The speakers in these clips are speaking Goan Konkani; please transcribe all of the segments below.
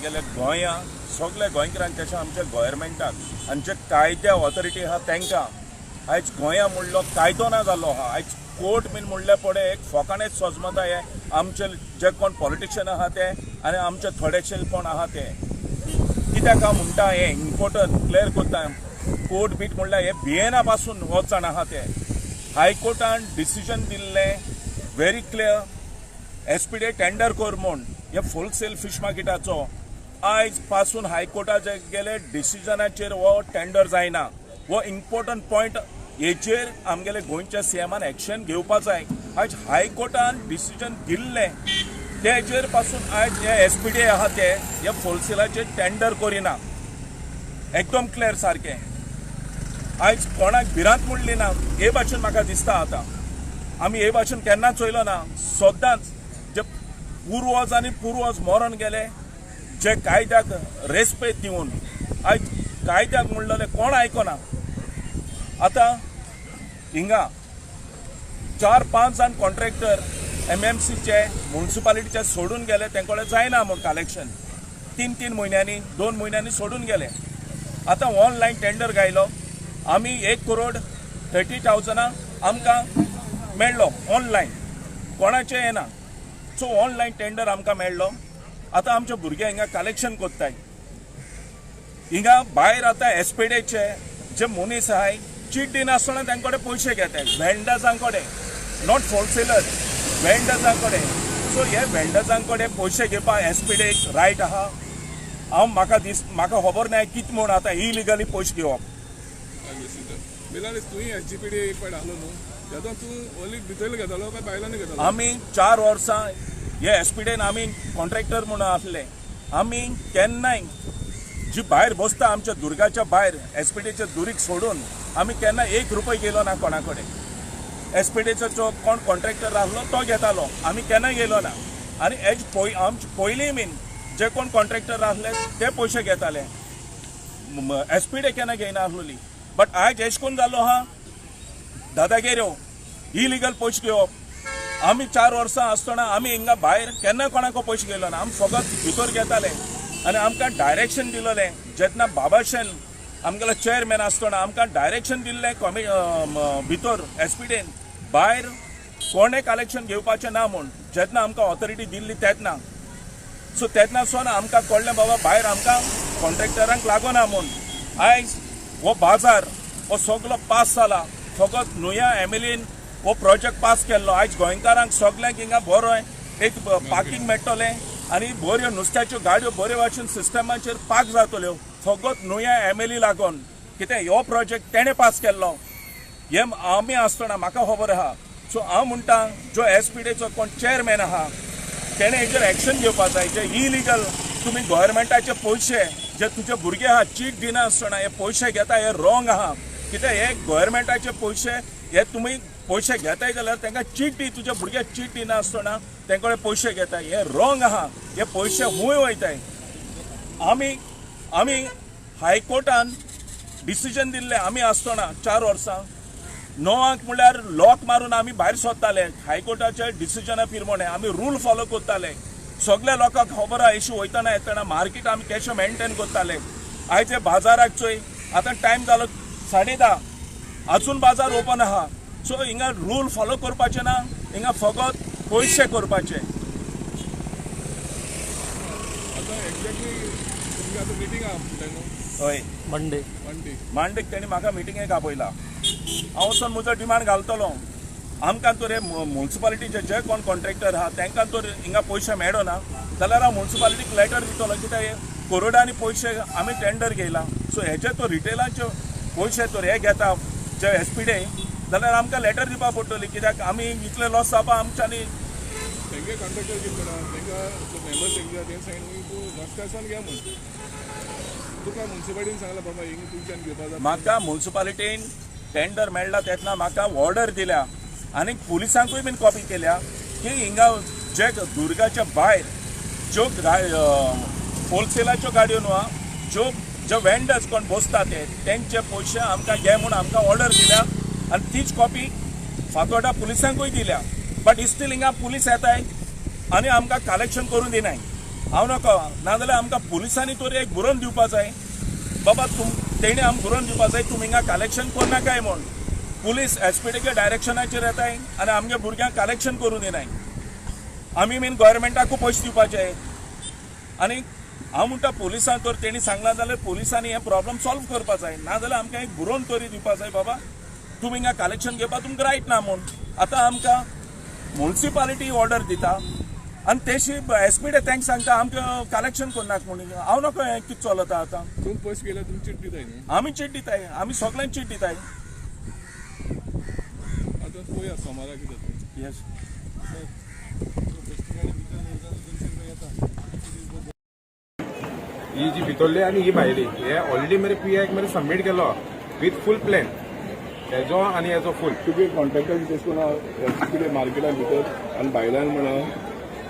गेले गोंया सगळे गोंयकारांक तशें आमच्या गव्हर्मेंटाक आनी जे कायद्या ऑथॉरिटी आहा तांकां आयज गोंया म्हणलो कायदो ना जाल्लो आहा. आयज कोर्ट बीन म्हणले पडे एक फोकाणेच सजमता हे आमचे जे कोण पॉलिटिशियन आहा ते आनी आमचे थोडेशे कोण आहा ते. कित्याक हांव म्हणटा हें इम्पोर्टंट क्लियर करता, कोर्ट बीट म्हणल्यार हे भियेना पासून वचण आहा ते. हायकोर्टान डिसिजन दिल्लें व्हेरी क्लियर, एसपीडी टेंडर कर म्हूण हे होलसेल फिश मार्केटाचो. आयज पासून हायकोर्टाचे गेले डिसिजनाचेर हो टेंडर जायना. हो इम्पोर्टंट पॉयंट हेचेर आमगेले गोंयच्या सीएमान एक्शन घेवपा जाय. आयज हायकोर्टान डिसिजन दिल्लें तेजेर पासून आयज हे एसपीडी आहा ते हे होलसेलाचेर टेंडर करिना. एकदम क्लियर सारकें. आयज कोणाक भिरांत म्हणली ना हे भाशेन म्हाका दिसता. आतां आमी हे भाशेन केन्नाच चोयलो ना. सदांच जे पुर्वज आनी पुर्वज मरोन गेले जे कायद्याक रेस्पेद दिवन आयज कायद्याक म्हणलेले कोण आयकना. आतां हिंगा 4-5 जाण कॉन्ट्रॅक्टर एमएमसीचे म्युनिसिपालिटीचे सोडून गेले, तेंकडे जायना म्हूण कलेक्शन 3-3 म्हयन्यांनी 2 म्हयन्यांनी सोडून गेले. आतां ऑनलायन टेंडर घायलो, आमी 1,30,000 आमकां मेळ्ळो ऑनलायन, कोणाचें येना. सो ऑनलायन टेंडर आमकां मेळ्ळो. आतां आमचे भुरगे हिंगा कलेक्शन करताय. हिंगा भायर आतां एसपीडीचे जे मनीस आहाय चीट दिनासतना तांचे कडेन पयशे घेताय, वेंडर्सां कडेन, not wholesaler, वेंडर्सां कडेन. सो हे वेंडर्सां कडेन पयशे घेवपाक एसपीडीक रायट आहा. हांव म्हाका दीस म्हाका खबर ना कितें म्हूण आतां इलिगली पयशे घेवप. आमी 4 वर्सां हे एसपीडीन आमी कॉन्ट्रॅक्टर म्हणून आसले. आमी केन्नाय जी भायर बसता आमच्या दुर्गाच्या भायर एसपीडीच्या दुरीक सोडून आमी केन्ना 1 रुपये गेलो ना कोणा कडेन. एसपीडीचो जो कोण कॉन्ट्रॅक्टर आसलो तो घेतालो, आमी केन्ना गेलो ना. आनी एज आमचे पयलीं बीन जे कोण कॉन्ट्रॅक्टर आसले ते पयशे घेताले, एसपीडी केन्ना घेयना आसलोली. बट आयज एश कोण जालो आहा दादागिऱ्यो, इलिगल पयशे घेवप. आमी 4 वर्सां आसतना आमी हिंगा भायर केन्ना कोणाक पयशे गेलो ना, आमी फकत भितर घेताले. आनी आमकां डायरेक्शन दिलेलें जेन्ना बाबाशेन आमगेलो चेअरमॅन आसतना आमकां डायरेक्शन दिल्लें कॉमी भितर एसपीडीन भायर कोणें कलेक्शन घेवपाचें ना म्हूण, जेन्ना आमकां ऑथॉरिटी दिल्ली तेन्ना. सो तेन्ना सावन आमकां कळ्ळें बाबा भायर आमकां कॉन्ट्रॅक्टरांक लागना म्हूण. आयज हो बाजार हो सगलो पास जाला, फकत नुया एमएलएन हो प्रोजेक्ट पास केल्लो. आयज गोंयकारांक सगल्यांक हिंगा बरो एक पार्किंग मेळटलें आनी बऱ्यो नुस्त्याच्यो गाडयो बऱ्यो भाशेन सिस्टमाचेर पार्क जातल्यो, फकत नुया एमएलए लागून. कितें हो प्रोजेक्ट तेणें पास केल्लो हे आमी आसतना म्हाका खबर आहा. सो हांव म्हणटा जो एसपीडीचो कोण चेअरमॅन आहा तेणें हेचेर एक्शन घेवपाक जाय. जे इलिगल तुमी गव्हर्मेंटाचे पयशे जे तुजे भुरगे आहा चीट दिना आसतना हे पयशे घेता हे रॉंग आहा. कितें हे गव्हर्मेंटाचे पयशे हे तुमी पयशे घेताय जाल्यार तांकां चीट दी, तुज्या भुरग्याक चीट दिना आसतना तेंकडे कडेन पयशे घेताय, हे रॉंग आहा. हे पयशे खूंय वयताय. आमी आमी हायकोर्टान डिसिजन दिल्लें आमी आसतना 4 वर्सां 9 म्हणल्यार लॉक मारून आमी भायर सोदताले. हायकोर्टाच्या डिसिजना प्रमाणे आमी रूल फॉलो करताले. सगल्या लोकांक खबर आहा एशी वयतना येतना मार्केट आमी कशें मेनटेन करताले. आयज बाजाराक चोय आतां टायम जालो 10:30, अजून बाजार ओपन आहा. सो हिंगा रूल फॉलो करपाचें ना, हिंगा फकत पयशे करपाचे. हय, मंडे मांडेक तेणी म्हाका मिटिंगेक आपयला. हांव वचोन म्हजो डिमांड घालतलो. आमकां तर हे म्युनिसिपालिटीचे जे कोण कॉन्ट्रॅक्टर आहा तांकां तर हिंगा पयशे मेळना जाल्यार हांव म्युनिसिपालिटीक लेटर दितलो कित्याक हे करोडांनी पयशे आमी टेंडर घेयला. सो हेजे तो रिटेलाचे पयशे तर हे घेता जे एसपीडी जाल्यार आमकां लेटर दिवपाक पडटली कित्याक आमी इतले लॉस जावपा आमच्यांनी. तेंगे कॉन्ट्रॅक्टर कितें करा, तेंका मेंबर तेंच्या तें सांगून तूं रस्त्यासान घे म्हूण तुका म्युनिसिपालिटीन सांगला बाबा हिंगा तुमच्यान घेवपा जाय. म्हाका म्युनिसिपालिटीन टेंडर मेळ्ळा तेन्ना म्हाका ऑर्डर दिल्या आनी पुलिसांकूय बीन कॉपी केल्या की हिंगा जे दुर्गाच्या भायर ज्यो होलसेलाच्यो गाडयो न्हू ज्यो जे वेंडर्स कोण बसता ते तेंचे पयशे आमकां घे म्हूण आमकां ऑर्डर दिल्या आनी तीच कॉपी फातोर्डा पुलिसांकूय दिल्या. बट स्टील हिंगा पुलीस येताय आनी आमकां कलेक्शन करून दिनाय. हांव नाका. नाजाल्यार आमकां पुलिसांनी तरी एक बरोवन दिवपा जाय, बाबा तुम तेणी आमकां बरोवन दिवपा जाय तुमी हिंगा कलेक्शन करनाकाय म्हूण. पुलीस एसपीडीच्या डायरेक्शनाचेर येताय आनी आमगे भुरग्यांक कलेक्शन करूं दिनाय. आमी मेन गव्हर्मेंटाकूय पयशे दिवपाचे. आनी हांव म्हणटा पुलिसांक तर तेणी सांगलां जाल्यार पुलिसांनी हे प्रॉब्लम सॉल्व करपा जाय, नाजाल्यार आमकां एक बरोवन तरी दिवपा जाय, बाबा तुमी हिंगा कलेक्शन घेवपाक तुमकां रायट ना म्हूण. आतां आमकां मुन्सिपालिटी ऑर्डर दिता आनी तेशी एसपीडी तांकां सांगता आमकां कलेक्शन करनाक म्हूण. हांव नको हें कितें चलता आतां. तुमी पयशे गेल्यार तुमी चीट दिताय न्ही? आमी चीट दिताय, आमी सगळ्यांक चीट दिताय. आतां पळोवया सोमारा कितें जाता. येस. 200 रुपया येता. ही जी भितरली आनी ही भायली हे ऑलरेडी मेरे पी आयक मेरे सबमीट केलो विथ फूल प्लॅन हेजो आनी हेजो फूल. तुगे कॉन्ट्रॅक्टर तशें करून कितें मार्केटा भितर आनी भायल्यान म्हणा.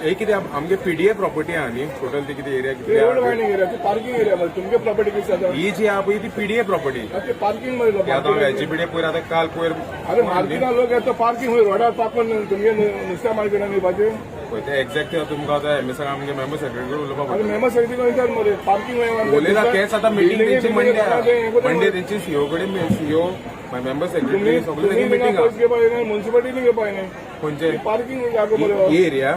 हे कितें आमगे पीडीए प्रॉपर्टी आहा न्ही, टोटल ती कितें एरिया ते रोड कितली. वायडिंग एरिया, ती पार्किंग एरिया मरे. तुमगे प्रॉपर्टी कशी जाता? ही जी आहा पळय ती पीडीए प्रॉपर्टी. ते पार्किंग मरे. आतां एचजीपीडीए पयर आतां काल पयर. अरे, मार्केटान लोक येता, पार्किंग खंय रोडार पार्क करून तुमगे नुस्त्या मार्केटान येवपाचें? पळय ते एक्झॅक्ट तुमकां आतां एमएस आमगे मेंबर सेक्रेटरी उलोवपाक अरे, पडटलें. मेंबर सेक्रेटरी विचार मरे, पार्किंग. उलयला तेच. आतां मिटींग तेंची मंडे आहा. मंडे तेंची सीओ कडेन, सीओ, मेंबर सेक्रेटरी सगळे तेंची मिटींग आहा. पयशे घेवपा येना, मुन्सिपालिटी घेवपा येना. खंयचे? पार्किंग जागो मरे. ही एरिया,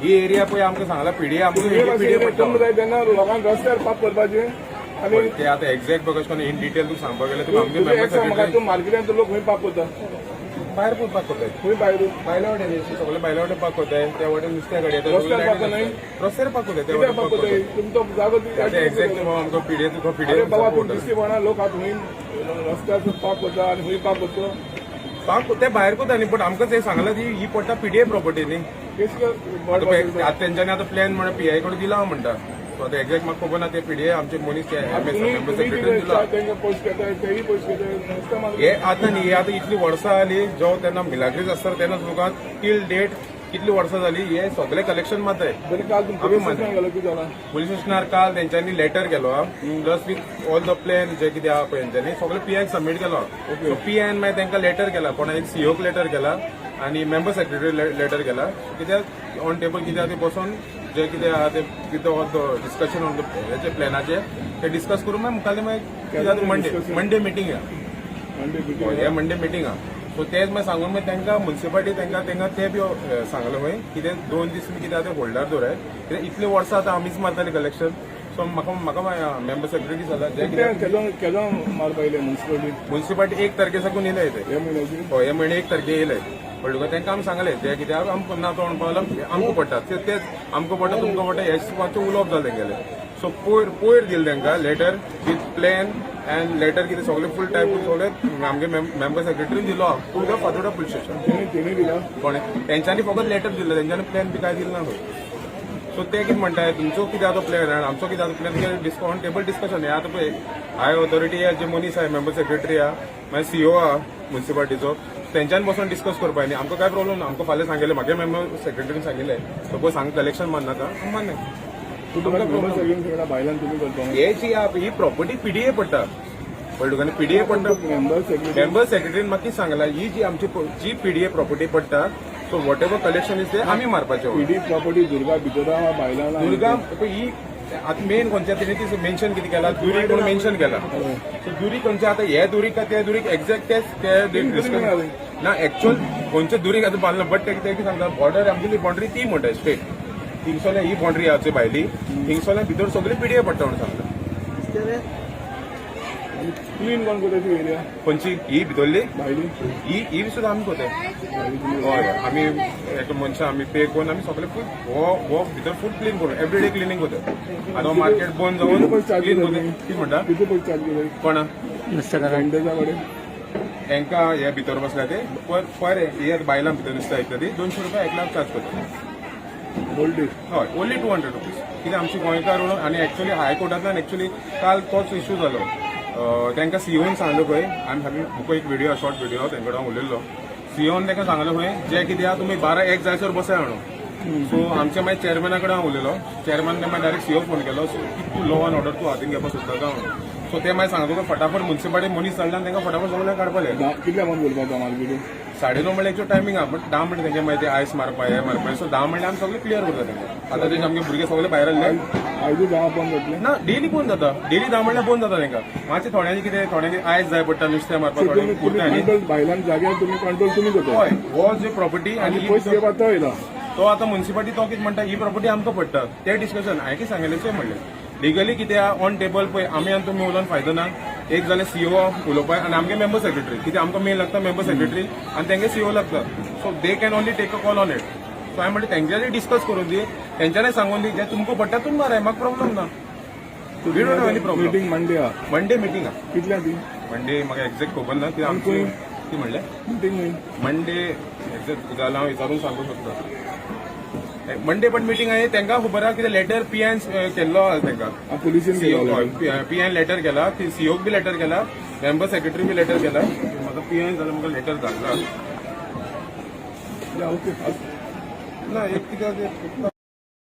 ही एरिया पळय आमकां सांगला पीडीए, आमकां पीडीए पडटा. तुमकां जाय तेन्ना लोकांक रस्त्यार पार्क करपाचें आनी पळय, ते आतां एक्झॅक्ट बघ कशें करून इन डिटेल तुका सांगपाक गेल्यार तुका आमगे तुजें मेंबर एक सांग म्हाका, सेक्रेटरी. तूं मार्केटान लोक खंय पार्क करता? भायर पळय पार्क करताय. खंय भायर? भायल्या वाटेन, सगळे भायल्या वाटेन पार्क करताय. त्या वाटेन नुस्त्या गाडी येता. रस्त्यार पार्क करनाय? रस्त्यार पार्क करताय त्या कित्याक वाटेन पार्क पार्क करताय? करताय. तुमचो जागो. आतां एक्झॅक्ट आमकां पीडीए तुका अरे पीडीए बाबा, तूं दिसती पडना लोक आतां खंय रस्त्यार पार्क करता आनी खंय पार्क करता. पार्क ते भायर करता न्ही, बट आमकां ते सांगला ती ही पडटा पीडीए प्रॉपर्टी न्ही. केस. आतां पळय, आतां तेंच्यांनी आतां प्लॅन म्हणून पीआय कडेन दिला म्हणटा. सो आतां एक्झॅक्ट म्हाका खबर ना. ते पीडीए आमचे मनीस ते मेंबर सेक्रेटरी दिला. तांकां पयशे घेताय, तेय पयशे घेताय नुस्त्या मार्केट. हे आतां न्ही, हे आतां इतली वर्सां जाली जो तेन्ना मिलाग्रीस आसता तेन्ना तुका टील डेट कितली वर्सां जाली हे सगळे कलेक्शन मारताय. बरें, काल तुमी आमी पुलीस स्टेशनान गेलो, कितें जालां? पुलीस स्टेशनार काल तेंच्यांनी लेटर केलो, plus with all the plan जे कितें आहा पळय तेंच्यांनी सगळे पीआयक सबमीट केलो. सो पीआयन मागीर तांकां लेटर केला, कोणा एक सीओक लेटर केला आनी मेंबर सेक्रेटरी लेटर केला. कित्याक ऑन टेबल कितें आहा ते बसोन जे कितें आहा ते कितें डिस्कशन ऑन the हेचे प्लॅनाचे ते डिस्कस करून मागीर मुखाल्ले मागीर कितें आहा मंडे मंडे मिटींग आहा. मंडे? हय, हे मंडे मिटींग आहा. सो तेच मागीर सांगून मागीर तांकां मुन्सिपालिटी तांकां ते बी सांगलें मागीर कितें 2 दीस तुमी कितें आतां होल्डार दवराय, कित्याक इतले वर्सां आतां आमीच मारताले कलेक्शन. सो म्हाका मेंबर सेक्रेटरी जाला जे कितें. केदो केदो मारपा येयले मुन्सिपालिटी? मुन्सिपालिटी 1 तारखे साकून येयले ते. ह्या म्हयन्याची? हय, हे म्हयने 1 तारखे येयले. कळ्ळें तुका? तांकां आमी सांगलें जे कितें आहा, आमकां ना तो म्हणपाक लागलो आमकां पडटा ते तेच आमकां पडटा, तुमकां पडटा, हे मातशें उलोवप जालें तेंगेलें. सो पयर दिलें तांकां letter with plan and letter कितें सगळें फूल टायप करून सगळें आमगे मेंबर सेक्रेटरीन दिलो to the Fatorda police station. तेणी दिला? कोणें तेंच्यांनी फकत लेटर दिलें, तेंच्यांनी प्लॅन बी कांय दिलें ना खंय. सो ते कितें म्हणटाय, तुमचो कितें आतां प्लॅन आनी आमचो कितें आतां प्लॅन, डिस्कावंट टेबल डिस्कशन. हे आतां पळय हाय ऑथॉरिटी जे मनीस आहा, मेंबर सेक्रेटरी आहा, मागीर सीओ आहा मुन्सिपालिटीचो, तेंच्यान बसून डिस्कस करपा न्ही. आमकां काय प्रॉब्लम ना. आमकां फाल्यां सांगिल्लें म्हागे मेंबर सेक्रेटरीन सांगिल्लें, सपोज हांगा कलेक्शन मारनाका, आमी मान्य. तूं तुमकां मेंबर सेक्रेटरी सगळ्या भायल्यान तुमी करता. हे जी आहा ही प्रॉपर्टी पीडीए पडटा, कळ्ळें तुका? पीडीए पडटा. Member secretary. मेंबर सेक्रेटरीन म्हाका कितें सांगला, ही जी आमची जी पीडीए प्रॉपर्टी पडटा, so whatever collection is ते आमी मारपाचे. पीडी प्रॉपर्टी दुर्गा भितर आहा, भायल्यान आहा? दुर्गा पळय, ही आतां मेन खंयच्या तेणी ती मेन्शन कितें केला, दुरीग म्हणून मेन्शन केला. सो दुरीग खंयचे आतां, हे दुरीग काय ते दुरीग एक्झॅक्ट तेच ते डिस्कस ना. एक्च्युअल खंयचे दुरीग आतां बांदला, बट ते कितें सांगता, बॉर्डर आमगेली बाउंड्री ती म्हणटा स्ट्रेट थिंगसोल्या ही बाउंड्री आहा भायली, थिंगसोल्या भितर सगळी पीडीए पडटा म्हणून सांगता. क्लीन कोण करता ती एरिया? खंयची, ही भितरली? भायली. ही ही सुद्दां आमी करताय. हय, आमी एक मनशां आमी पे करून आमी सगळे फूल हो हो भितर फूल क्लीन करून एवरीडे क्लिनींग करता. आतां मार्केट बंद जावन क्लीन करता. कितें म्हणटा? किती पयशे चार्ज केले? कोणा? वेंडर्सा कडेन. तांकां हे भितर बसल्या ते पर पर हे बायलां भितर नुस्तें विकता ती 200 रुपया एकल्याक चार्ज करता. Whole day? हय, ओन्ली 200 रुपीज. कित्याक आमचे गोंयकार म्हणून. आनी एक्चुअली हायकोर्टांतल्यान एक्चुअली काल तोच इशू जालो. तांकां सीओन सांगलो पळय, आमी हांवें मुको एक व्हिडिओ, शॉर्ट व्हिडिओ तेंचे कडेन हांव उलयल्लो. सीओन तांकां सांगलो खंय जे कितें आहा तुमी 12-1 जायसर बसाय म्हणून. सो आमच्या मागीर चेअरमॅना कडेन हांव उलयलो. चेअरमॅन मागीर डायरेक्ट सीओ फोन केलो, सो कितें तूं लॉ एंड ऑर्डर तूं हातीन घेवपाक सोदता काय म्हणून. सो ते मागीर सांगता तुका, फटाफट मुन्सिपालिटी मनीस चडला आनी तांकां फटाफट सगळें काडपाक. कितल्या अमाउंट करपाक मार्केट? 9:30 म्हणल्यार एक्चुअल टायमींग आहा, बट 10 म्हणल्यार तेंगे मागीर ते आयस मारपा, हे मारपा. सो 10 म्हणल्यार आमी सगळे क्लियर करता तेंकां. आतां ते आमगे भुरगे सगळे भायर आसले. आयजूय 10 बंद जातलें? ना, डेली बंद जाता. डेली 10 म्हणल्यार बंद जाता तेंकां. मातशें थोड्यांनी कितें, थोड्यांनी आयस जाय पडटा नुस्तें मारपाक, तुमी थोड्यांनी तुमी उरता न्ही. कंट्रोल भायल्यान जाग्यार तुमी कंट्रोल तुमी करता? हय, हो जे प्रॉपर्टी आनी आनी पयस घेवपा तो येयला. तो आतां मुन्सिपालिटी, तो कितें म्हणटा, ही प्रॉपर्टी आमकां पडटा. ते डिस्कशन हांवें कितें सांगलें चोय, म्हणलें लिगली कितें आहा ऑन टेबल पळय. आमी आनी तुमी उलोवन फायदो ना. एक जाल्यार सीओ उलोवपाक आनी आमगे मेंबर सेक्रेटरी. कितें आमकां मेन लागता मेंबर सेक्रेटरी आनी तेंगे सीओ लागता. So they can only take a call on it. So हांवें म्हणलें तेंच्यांनी डिस्कस करून दी, तेंच्यांनी सांगून दी, जे तुमकां पडटा तुमी माराय, म्हाका प्रॉब्लम ना. We don't have any problem. Meeting Monday आहा? मंडे मिटींग आहा. कितल्या ती? मंडे म्हाका एक्झॅक्ट खबर ना कित्याक आमची खंय? ती म्हणलें मिटींग खंय? मंडे एक्झॅक्ट जाल्यार हांव विचारून सांगू शकता. मंडे पण मिटींग आहे. तांकां खबर आहा कितें लेटर पीआयन केल्लो आहा तांकां. पुलिसीन केलो? पीआयन लेटर केला, सीओक बी लेटर केला, मेंबर सेक्रेटरी बी लेटर केला. म्हाका पीआयन जाल्यार म्हाका लेटर धाडला. ओके. ना, एक कित्याक.